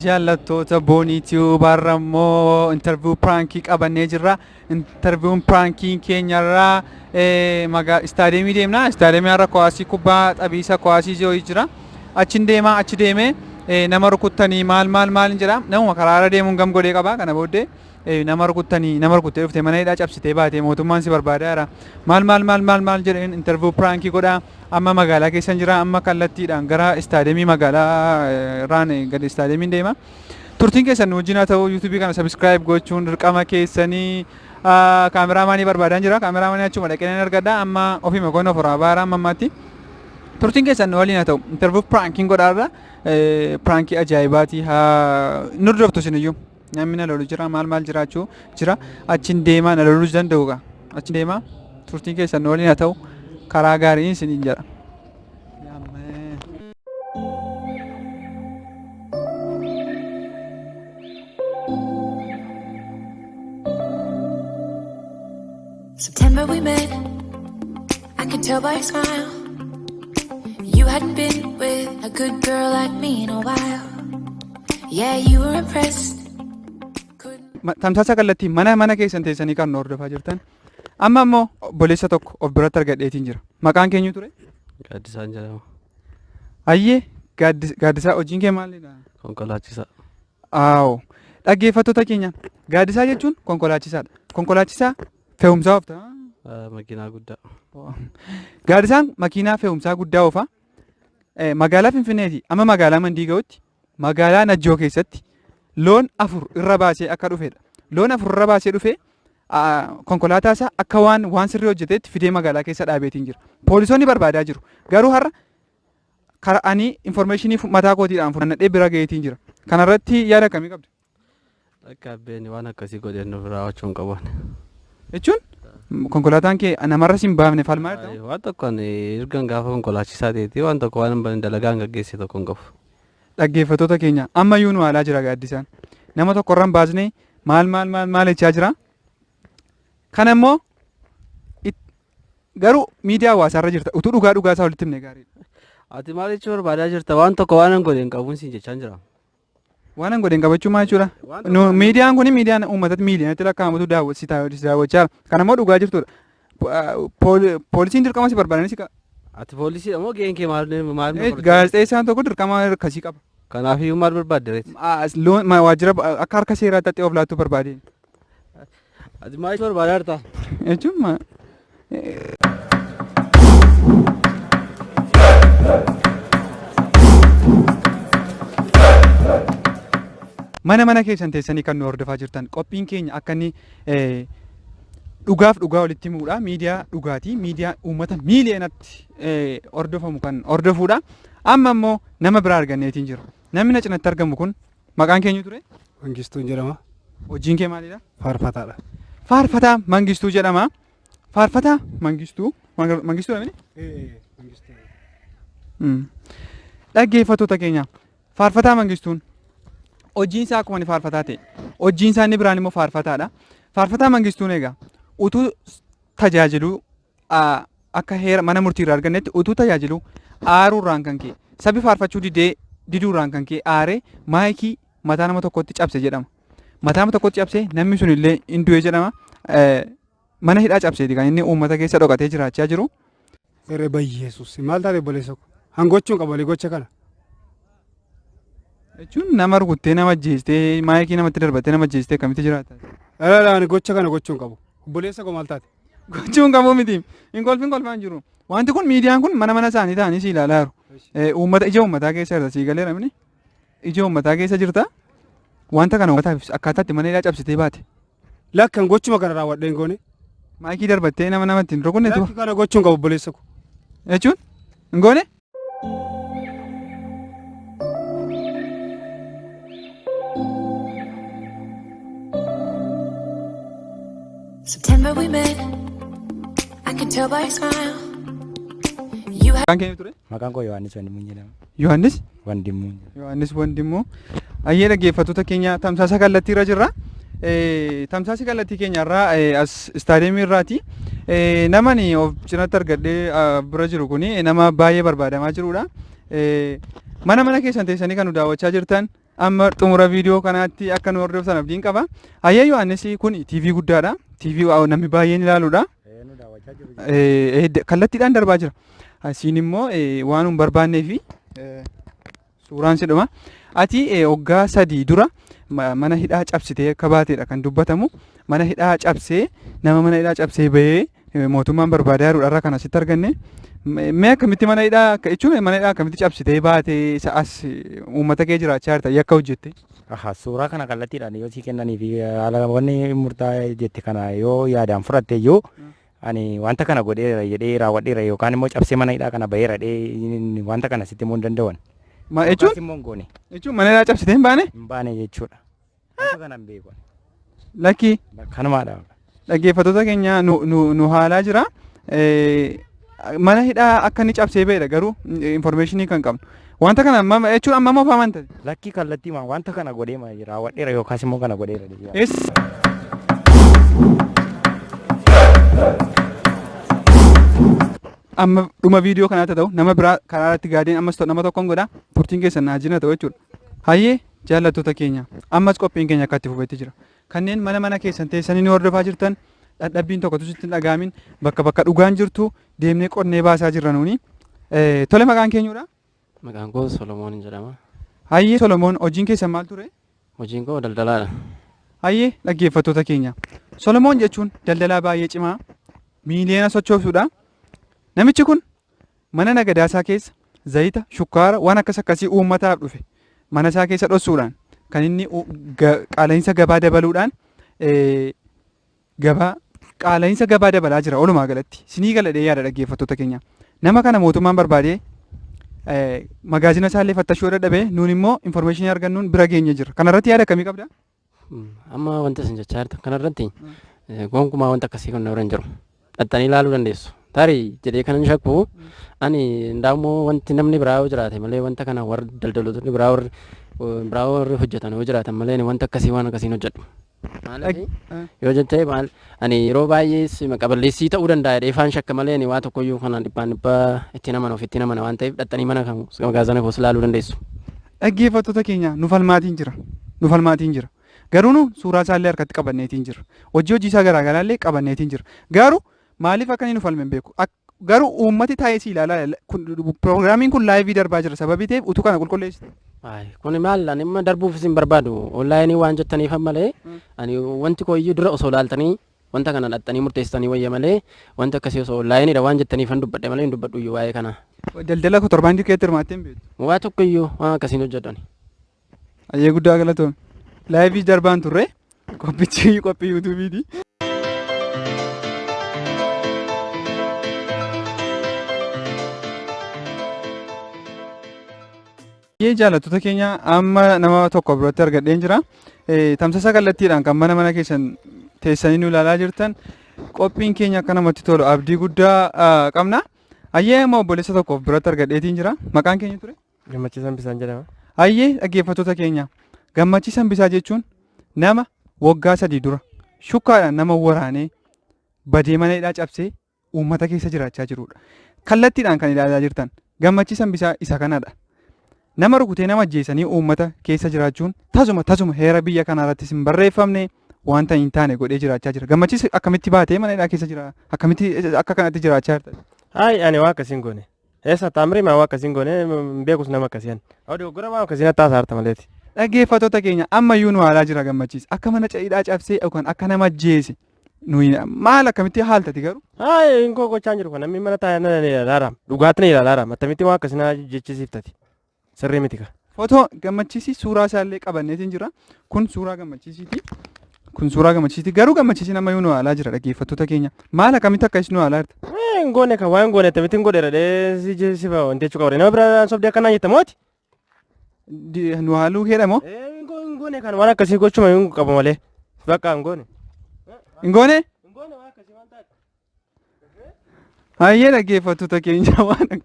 Jaallattoota Boonii Tube har'a immoo interview prankii qabannee jirra. Interview'n prankiin keenyarraa istaadiyeemii deemna. Istaadiyeemii har'a kuwaasii kubbaa xabiisa kuwaasii jiru jira. Achin deema achi deemee nama rukuttanii maal maal maal hin jedha. Namuma karaarra deemuun gam godhee qaba. Kana booddee nama rukuttanii nama rukuttee dhuftee mana hidhaa cabsitee baatee mootummaan si barbaadaa jira. Maal maal maal maal maal jedheen interview prankii godhaa. Amma magaalaa keessan jira. Amma kallattiidhaan gara istaadiyeemii magaalaa irraan gadi istaadiyeemiin deema. Turtiin keessan nu wajjin haa ta'u. YouTube kana subscribe gochuun dirqama keessanii. Kaameraamaanii barbaadaan jira. Kaameraamaanii achuma dhaqee nan argadha. Amma ofiima koon of irraa baara amma ammaatti. Turtiin keessan nu waliin haa ta'u. Interview prankiin godhaarra. Prankii ajaa'ibaati. Haa nu hordoftu isiniyyuu. Namni na lolu jira maal maal jiraachuu jira. Achiin deemaa na loluus danda'u gaa. Achiin deemaa turtiin keessan nu waliin haa ta'u. Karaa gaariin isiniin jedha. Yaammee. September we met. I could tell by your smile. You hadn't been with a good girl like me in a while. Yeah, you were impressed. Couldn't Tamsaasa kallattii mana mana keessan teessanii kan nu hordofaa jirtan. Amma immoo obboleessa tokko of biratti argadheetiin jira. Maqaan keenyu ture? Gaaddisaan jedhama. Ayyee Gaaddisaa hojiin kee maalidha? Konkolaachisaa. Aawo. Dhaggeeffattoota keenya Gaaddisaa jechuun konkolaachisaadha. Konkolaachisaa fe'umsaa oofta. Makiinaa guddaa. Gaaddisaan makiinaa fe'umsaa guddaa oofa. Magaalaa Finfinneeti amma magaalaa Mandii ga'utti magaalaa Najjoo keessatti loon 4 irra baasee akka dhufedha. Loon 4 irra baasee dhufee konkolaataa isaa akka waan waan sirrii hojjeteetti fidee magaalaa keessa dhaabeetiin jira. Poolisoonni barbaadaa jiru. Garuu har'a karaa ani informeeshinii mataa kootiidhaan funaannadhee bira ga'eetiin jira. Kanarratti yaada akkamii qabda? Akka abbeen waan akkasii godheen nu biraa raawwachuu hin qabu. Jechuun konkolaataan kee namarra sin baafne falmaa jirta. Waan tokko ani ergan gaafa konkolaachisaa ta'eeti waan tokko waan hin dalagaa hin gaggeesse tokko hin qabu. Dhaggeeffattoota keenya ammayyuu nu haalaa jira Gaaddisaan. Nama tokko irra hin baasne maal maal maal maal jechaa jira. Kana immoo garuu miidiyaa hawaasaarra jirta utuu dhugaa dhugaa isaa walitti himne gaariidha. Ati maal jechuu barbaadaa jirta? Waan tokko waan hin godhe hin qabuun siin jechaan jira. Waan hin godhe hin qabachuu maal jechuudha? Nu miidiyaan kun miidiyaan uummatatti miiliyoonatti lakkaa'amutu si daawwachaa jira. Kana immoo dhugaa jirtudha. Poolisiin dirqama si barbaadanii si qaba. Ati poolisiidha moo gaheen kee maal maal? Gaazexeessaan tokko dirqama akkasii qaba. Kanaafiyyuu maal barbaadde reeti? Loon waajjira akka harka seeraatti haxxee of laattuu barbaade. Ati maal jechuu barbaadaa jirta? Jechuun mana mana keessan teessanii kan nu hordofaa jirtan qophiin keenya akka inni dhugaaf dhugaa walitti himuudha. Miidiyaa dhugaatii, miidiyaa uummata miiliyoonatti hordofamu kan hordofuudha. Amma immoo nama biraa arganneetiin jira. Namni na cinatti argamu kun maqaan keenyu ture? Mangistuun jedhama. Hojiin kee maalidha? Faarfataadha. Faarfataa Mangistuu jedhama. Faarfataa Mangistuu. Mangistuu dha mini? Mangistuu. Dhaggeeffattoota keenya Faarfataa Mangistuun hojiin isaa akkuma inni faarfataa ta'e hojiin isaa inni biraan immoo faarfataadha. Faarfataa Mangistuun egaa utuu tajaajiluu akka heera mana murtii irraa argannetti utuu tajaajiluu aaruurraan kan ka'e sabi faarfachuu didee diduurraan kan ka'e aaree maayikii mataa nama tokkotti cabse jedhama. Mataa nama tokkotti cabse namni sun illee hin du'e jedhama. Mana hidhaa cabseeti kan inni uummata keessa dhokatee jiraachaa jiru. Ere bayyeesus maal taate obboleessa ko hangochuun qaba malee gocha kana. Jechuun nama rukuttee nama ajjeestee maayikii namatti darbattee nama ajjeestee akkamitti jiraata? Dhala ani gocha kana gochuun qabu. Obboleessa koo maal taate? Gochuun qabu miti. Hin kolfin kolfaan jiru. Wanti kun miidiyaan kun mana mana isaanii ta'anii si ilaalaa jiru. Uummata ija uummataa keessa jirta sii galeera mini. Ija uummataa keessa jirta. Wanta kana uummataaf akkaataa itti mana hidhaa cabsitee baate. Lakkan gochuma kana raawwadhee hin goone. Maayikii darbattee nama namatti hin rukunne tu. Lakki kana gochuun qabu obboleessa koo. Jechuun hin goone? September we met. I could tell by your smile. You had Maqaan keenya ture? Maqaan koo Yohaannis Wandimmuun jedhama. Yohaannis? Wandimmuun jedhama. Yohaannis Wandimmoo. Ayyee dhaggeeffattoota keenya tamsaasa kallattii irra jirra. Tamsaasi kallattii keenya irraa as istaadiyeemii irraati. Namani of cinatti argadhee bira jiru kuni nama baay'ee barbaadamaa jirudha. Mana mana keessan teessanii kan nu daawwachaa jirtan Amma xumura viidiyoo kanaatti akka nu hordoftan abdiin qaba. Hayyee Yohaannis, kun TV guddaadha. TV namni baay'een ilaaluudha. Nu daawwachaa jiru. Kallattiidhaan darbaa jira. Asiin immoo waan hin barbaannee fi suuraan si dhuma. Ati waggaa 3 dura mana hidhaa cabsitee akka baateedha kan dubbatamu. Mana hidhaa cabsee, nama mana hidhaa cabsee bahee mootummaan barbaadaa jiru irraa kan asitti arganne. Mee akkamitti mana hidhaa jechuun mana hidhaa akkamitti cabsitee baatee isa as uummata kee jiraachaa jirta yakka hojjette? Aha, suuraa kana kallattiidhaan yoo sii kennanii fi haala wanni murtaa'e jette kana yoo yaadaan fudhatte iyyuu, ani wanta kana godheera jedhee raawwadheera yookaan immoo cabsee mana hidhaa kana baheera jedhee wanta kana sitti himuu hin danda'an. Ma jechuun Yookaas immoo hin goone. Jechuun mana hidhaa cabsitee hin baane? Hin baane jechuudha. Wanta kana hin beeku. Lakkii. Kanumaadha. Dhaggeeffattoota keenya, nu haalaa jira. Mana hidhaa akka inni cabsee ba'edha garuu informationii kan qabnu. Wanta kana amma jechuun amma immoo amanta. Lakkii, kallattii wanta kana godhee raawwadheera yookaas immoo kana godheera jedhee. Eessa? Amma dhuma viidiyoo kanaatti ta'u nama biraa karaa irratti gaadeen ammas nama tokkoon godha, turtiin keessan naa jina ta'u jechuudha. Hayyee jaallattoota keenya, ammas qophiin keenya akka itti fufetti jira. Kanneen mana mana keessan teessanii nu hordofaa jirtan, dhadhabbiin tokkotu sitti hin dhaga'amin, bakka bakka dhugaan jirtu deemnee qonnee baasaa jirra nuuni. Tole, maqaan keenyudha? Maqaan koo Solomoon jedhama. Hayyee Solomoon, hojiin keessan maal ture? Hojiin koo daldalaadha. Hayyee dhaggeeffattoota keenya. Solomoon jechuun daldalaa baay'ee cimaa miiliyoona sochoosuudha. Namichi kun mana nagadaasaa keessa zayita, shukkaara, waan akkas akkasii uummataaf dhufe mana isaa keessa dhossuudhaan kan inni qaala'insa gabaa dabaluudhaan gabaa qaala'insa gabaa dabalaa jira walumaa galatti. Sinii galadhee yaada, dhaggeeffattoota keenya. Nama kana mootummaan barbaadee magaazina isaallee fattashuu dadhabee, nuun immoo informationii argannuun bira geenye jira. Kanarratti yaada akkamii qabda? Amma wanta isin jechaa jirtan kanarratti gonkumaa wanta akkasii kun na bira hin jiru. Dhaxxanii ilaaluu dandeessu. Tarii jedhee kanan shakku ani ndaammoo wanti namni biraa yoo jiraate malee, wanta kana warri daldaltoonni biraa, warri biraa warri hojjetan yoo jiraatan malee, ani wanta akkasii waan akkasiin hojjedhu. Maaliif yoo jettee, maal ani yeroo baay'ee maqaballeessii ta'uu danda'a jedhee faan shakka malee, ani waa tokkoyyuu kana dhibbaan dhibbaa itti namana, ofitti namana waan ta'eef, dhaxxanii mana kan magaazana koos ilaaluu dandeessu. Dhaggeeffattoota keenya, nu falmaatiin jira. Nu falmaatiin jira. Garuu nu suuraa isaallee harkatti qabanneetiin jira. Hojii hojii isaa garaa garaallee qabanneetiin jira. Garuu maaliif akka inni nu falme hin beeku. Garuu uummati taa'ee si ilaalaa, pirogiraamiin kun live darbaa jira sababii ta'eef utuu kana qulqulleessite. Ay, kuni maal, ani amma darbuufis hin barbaadu. Onlineii waan jettaniif malee, ani wanti koo iyyuu dura osoo laaltanii wanta kana dhaxxanii murteessitanii wayya malee, wanti akkasii osoo onlineiidha waan jettaniif han dubbadhe malee hin dubbadhu iyyuu waa'ee kana. Daldala kontorbaandii keessatti hirmaattee hin beektu. Waa tokko iyyuu waan akkasiin hojjedhu ani. Ayyee, guddaa galatoome. Live darbaan turre, qophichi qophii YouTubeiiti. Baay'ee jaallattoota keenya, amma nama tokko biratti argadheen jira. Tamsasa kallattiidhaan kan mana mana keessan teessanii nu ilaalaa jirtan, qophiin keenya akka namatti tolu abdii guddaa qabna. Hayyee, amma obboleessa tokko biratti argadheetiin jira. Maqaan keenya ture? Gammachiisan Bisaan jedhama. Hayyee dhaggeeffattoota keenya, Gammachiisan Bisaa jechuun nama waggaa 3 dura shukkaadhaan nama waraanee badee mana hidhaa cabsee uummata keessa jiraachaa jirudha. Kallattiidhaan kan ilaalaa jirtan Gammachiisan Bisaa isa kanadha. Nama rukutee nama ajjeesanii uummata keessa jiraachuun tasuma tasuma heera biyya kanaa irrattis hin barreeffamne, wanta hin taane godhee jiraachaa jira. Gammachiisa, akkamitti baatee mana hidhaa keessa jira? Akkamitti akka kanatti jiraachaa jirta? Hayi, ani waa akkasiin goone. Eessa taamrii maa waa akkasiin goone, hin beekus nama akkasii ani. Oduu gura waan akkasii natti haasaa harta maleeti. Dhaggeeffattoota keenya, ammayyuu nu haalaa jira Gammachiisa. Akka mana hidhaa cabsee yookaan akka nama ajjeese nuyi maal akkamitti haaltati garuu? Hayi, hin koo gochaa jiru kan namni mana taa'ee na ilaalaara. Dhugaatti na ilaalaara. Attamitti waan akkasii na jechisiiftati? Sirrii miti ka. Footoo Gammachiisii, suuraa isaallee qabanneetiin jira. Kun suuraa Gammachiisiiti. Kun suuraa Gammachiisiiti. Garuu Gammachiisiin ammayyuu nu haalaa jira, dhaggeeffattoota keenya. Maal akkamitti akka isin nu haalaa jirta? Hin goone kan waan hin goone attamitti hin godheera dhee si si wanti jechuu qaba. Nama biraa sobdee akkanaa jetta mooti? Nu haaluu keedha moo? Hin goone kan waan akkasii gochuma hin qabu malee. Bakka hin goone. Hin goone? Hin goone waan akkasii waan taate. Hayyee dhaggeeffattoota keenya, waan